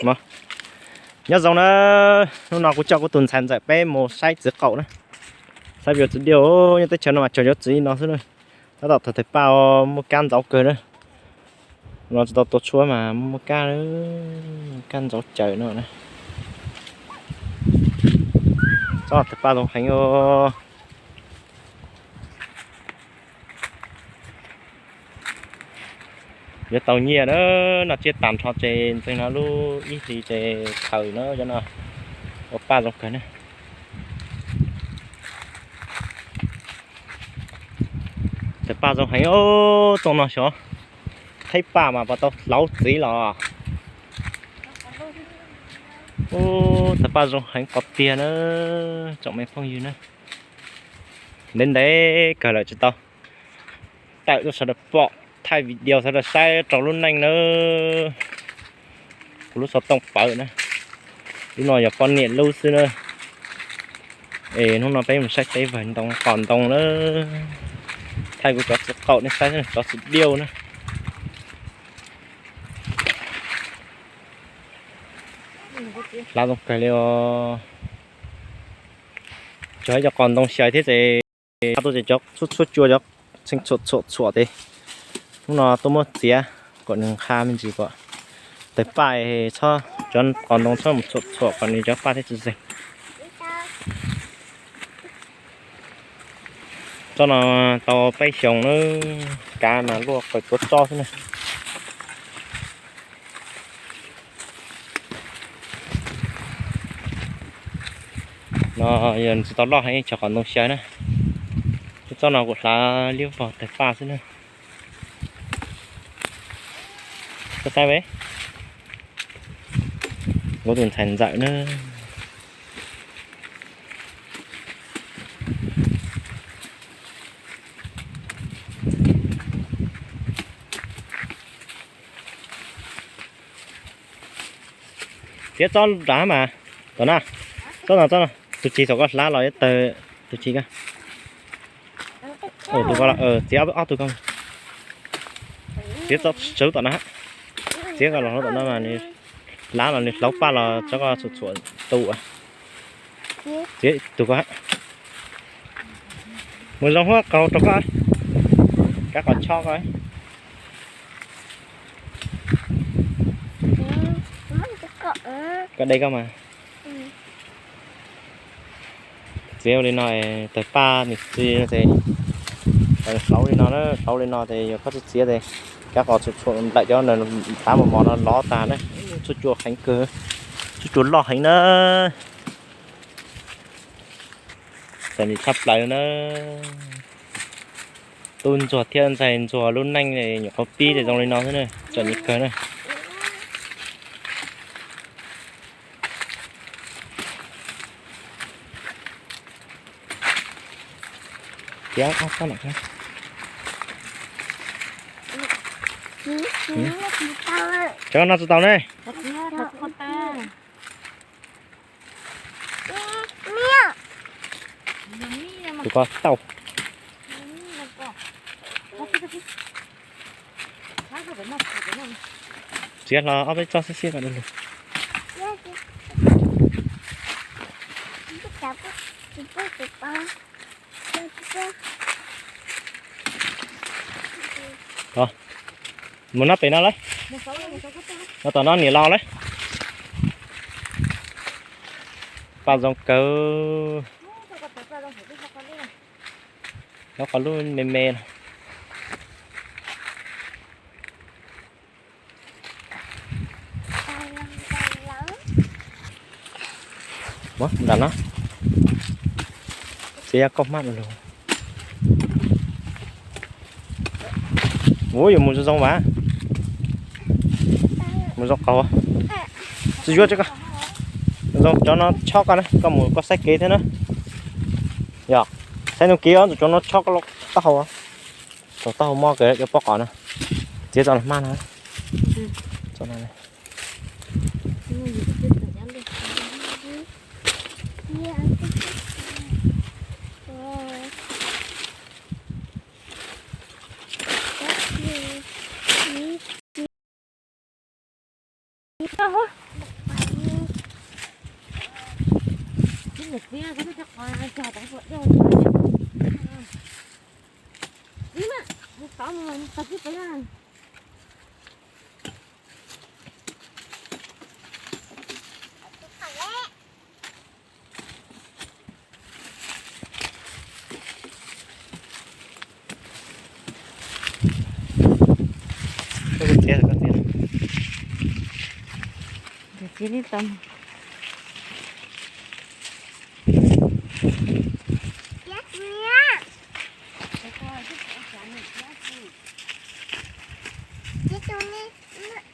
Nyob zoo na, hnub no kuv coj kuv tus ntxhais ntxawm peb mus saib txiv qaum na, saib yuav txiv diaj. Nyob teb chaws no mas tsuas yuav txiv li no xwb na. Tab tom thaum tes paj muaj kab ntxauv kawg na. No tsis tau tua tshuaj mas muaj kab, kab ntxauv cawm no na. Tsob tes paj zoo heev os. Yuav tau nyiaj na, noj tsiab tag nrho ces ntxeeg no lub ib hlis ces khaws na, cov no ua paj zoo kawg na. Tes paj zoo heev os, txooj no xyov thaij paj mas puas tau hlauv txiv los. Tes paj zoo heev qhov tiag na, tsoom me phooj ywg na. Ntev ntev kawg lawm tsis tau tawm tuaj sawv daws pom, thaij video sawv daws saib rau lub neej na. Kuv lub xov tooj pawv na, lub no yog poj niam lub xwb na. Es hnub no peb mus saib teb vawg ntoo qos ntoo na, thaij kuv cov txiv qaum nej saib, cov txiv diaj na. Hlav zoo kawg li os. Cov cov qos ntoo xyais thiab ces tuaj ces cov txhua txhua cua cov txheej txhuam txhuam txhuam ces hnub no tuaj muab txiav kom nws nqha me ntsis kom tawg paj, txhob, cov qos ntoo txhob mus txhuam txhuam kom nws cov paj thiaj tsis zeeg. Tsob no tau peb xyoos na, kav mas luaj qas tuav tsob xwb na. No yog tsis tau loj heev, cov qos ntoo xyaw na. Tsob no kuv hlav liab vog tawg paj xwb na. Koj saib, kuv tus ntxhais ntxawm na. Txiav tsob nram mas, tom no, tsob no, tsob no, tus tsis thaum koj hlav los tawg, tus tsis ko. Tus ko, txiav ob tug ko. Txiav tsob tsawv tom no, txiav ko los hlauv tom no mas nws hlav los nws hlauv paj los tsob ko txhuam txhuam tu. Txiav tus ko. Mus zoo huab qaug rau koj, kav qos chob koj. Koj de koj mas. Txiav li no tawg paj nws txi ces hlauv li no, hlauv li no ces yog koj tsis txiav ces kav qos txhuam txhuam nplaim cov hlav mos mos no lov tag na. Txhua cua heev kawg, txhua cua loj heev na. Txom nyem tshaj plaws na. Tub ntsuag thiab ntxhais ntsuag lub neej nyuam qhuav pib ces zoo li no xwb na, txom nyem kawg na. Cov no tsis tau ne. Tus ko tau. Txiav hlo ob peb tsob xiab xiab kom du lug. Mus nyob pem no lawm. No tom no niam los lawm. Paj zoo kawg. Nyob qhov lub me me no. Ntawm no, txiav kauj hmab lug. Ua yuav mus zoo zoo mas, mus zoo qaug. Tsis yuav tsis koj, zoo cov no chob koj na, koj mus koj saib kev thiab na. Yog saib nug kev os, cov no chob koj taub hau, taub hau mob kawg, cov pob qos no. Txiav txoj no hmab no. Niam txiv, koj twb cov qhov cog tau ua dej. Txiv mas, mus tod mus tod txiv pem na. Koj txiav, koj txiav. Txiav tib tau. Txiav tus ni, txiav tus ni,